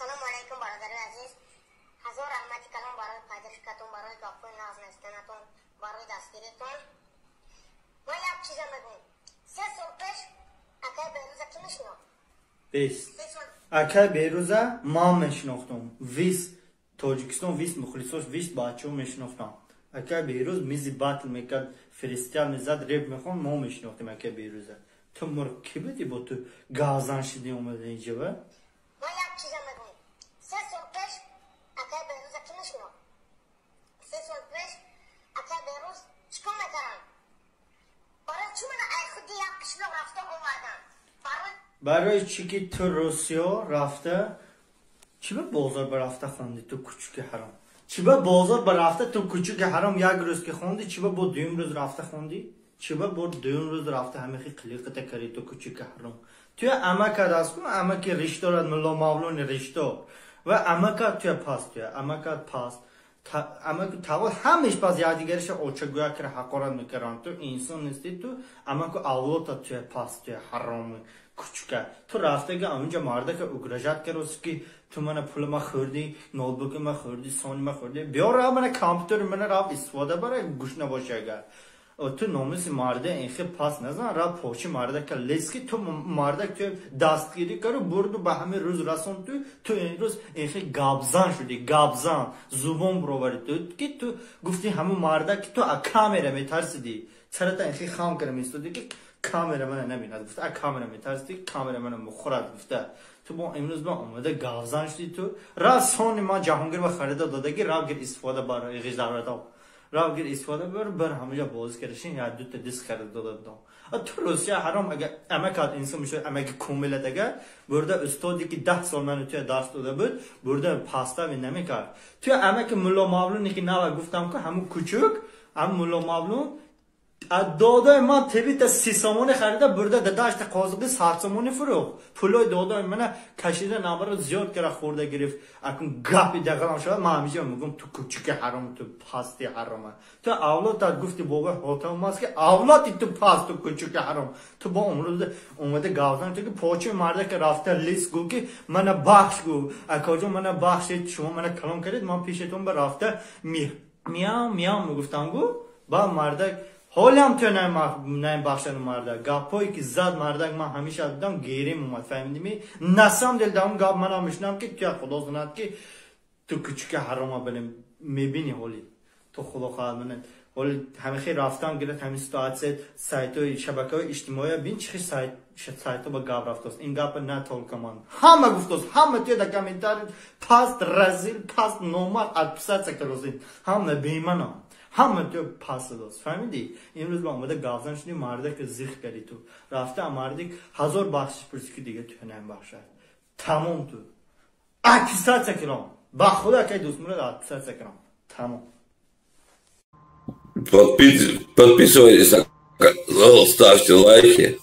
Салому алайкум, бародари азиз. Ҳазор раҳмати калом барои поддержкатон, барои гапҳои нағз навистанатон, барои дастгиритон. Ман як чиза мегӯм. 3 сол пеш акай Берӯза кӣ мешинохт? Бес. 3 сол. Акай Берӯза ман мешинохтам. Весь Тоҷикистон, весь мухлисош, весь бачаҳо мешинохтам. Акай Берӯз мизи батл мекард, фристайл мезад, реп мехонд, мо мешинохтем акай Берӯза. Ту мурғ кӣ будӣ, бо ту газан шидӣ, омада инҷа? Ман як чиза мегӯм. 3 сол пеш акай Берӯза кӣ мешинохт? 3 сол пеш акай Берӯз чӣ кор мекардам? Барои чӣ мана ай худи як қишлоқ рафта овардам? Барои Барои чӣ ки ту Русиё рафта, чӣ ба бозор ба рафта хондӣ, ту кучуки ҳаром? Чӣ ба бозор ба рафта, ту кучуки ҳаром, як рӯз ки хондӣ, чӣ ба бо дуюм рӯз рафта хондӣ? Чӣ ба бо дуюм рӯз рафта ҳамихи қилиқата кардӣ, ту кучуки ҳаром? Туя амакат аст ку, амаки риш дорад, Мулло Мавлони ришдор, ва амакат туя паст, туя амакат паст, амаку тавол ҳамеш пас якдигариша очагӯя кара ҳақорат мекарданд. Ту инсон нестӣ, ту амаку авлота туя паст, туя ҳароми кучука. Ту рафтага онҷа мардака угрожать кароси, ки ту мана пули ма хӯрдӣ, ноутбуки ма хӯрдӣ, сони ма хӯрдӣ, биё рав, мана компютери мана рав истифода бара, гӯш набоши. Агар ту номуси марда инхи пас назан, рав почи мардака лески, ту мардак ту дастгирӣ кару бурду ба ҳамин рӯз расон. Ту имрӯз инхи гапзан шудӣ, гапзан зубон бироварӣ, ту ки ту гуфти ҳамун мардак ки ту а камера метарсидӣ, сарата инхи хам кара меистодӣ, ки камера мана набинад гуфта, а камера метарсидӣ, камера мана мухӯрад гуфта. Ту бо имрӯз ба омада гапзан шудӣ. Ту рав, сони ман Ҷаҳонгир ба харида додагӣ, рав гир, истифода бар, ғиждарватов, рав гир, истифода бар, ҳамаҷа бозӣ кардашин, як дута диск харида дода будам. Ту Русия ҳаром, агар амакат инсон мешуд, амаки комилат, агар бурда устоде ки 10 сол ману туя дарс дода буд, бурда пастави намекард. Туя амаки Мулло Мавлуне ки нава гуфтам ку, ҳамун кучук, ҳамун Мулло Мавлун додои ман тебита 30 сомонӣ харида бурда дадашта қозиқи 100 сомонӣ фурӯхт. Пулои додои мана кашида, наваро зиёд кара хӯрда гирифт. Акун гапи дағалам шавад, ман ҳамиша мегӯм: ту кучуки ҳаром, ту пасти ҳарома, ту авлодат гуфти бобои Ҳотам аст, ки авлоди ту паст, ту кучуки ҳаром. Ту бо умрӯз омада гавзан, ту ки почи марда ки рафта лис гӯ, ки мана бахш гӯ, акоҷон, мана бахшед, шумо мана калон кардед, ман пешатон ба рафта миям миям мегуфтам гӯ. Ба мардак ҳолам ту наим бахшану мардак гапҳое ки зад мардак, ман ҳамеша дидам, герим омад, фаҳмидими? На самом деле дар он гап манам мешунам, ки туя худо знад, ки ту кучуки ҳарома билем мебини. Ҳоли ту худо хоҳад мана ҳоли ҳамихи рафтан гирад ҳамин ситуация. Сайтҳои шабакаҳои иҷтимоия бин, чӣ хел сайтҳо ба гап рафтааст. Ин гапа на только ман, ҳама гуфтааст, ҳама туя дар комментарий паст, разил, паст, номард отписаться кардозин, ҳама беманам, ҳама ту пас додааст, фаҳмидӣ? Имрӯз ба омада гавзан шудӣ, мардака зих кардӣ. Ту рафта мардик ҳазор бахшиш пурсӣ, ки дига ту намебахшад, тамом. Ту отписаться кирам, ба худо, акай Дӯстмурод, отписаться кирам, тамом. Подписывайтесь на канал, ставьте лайки.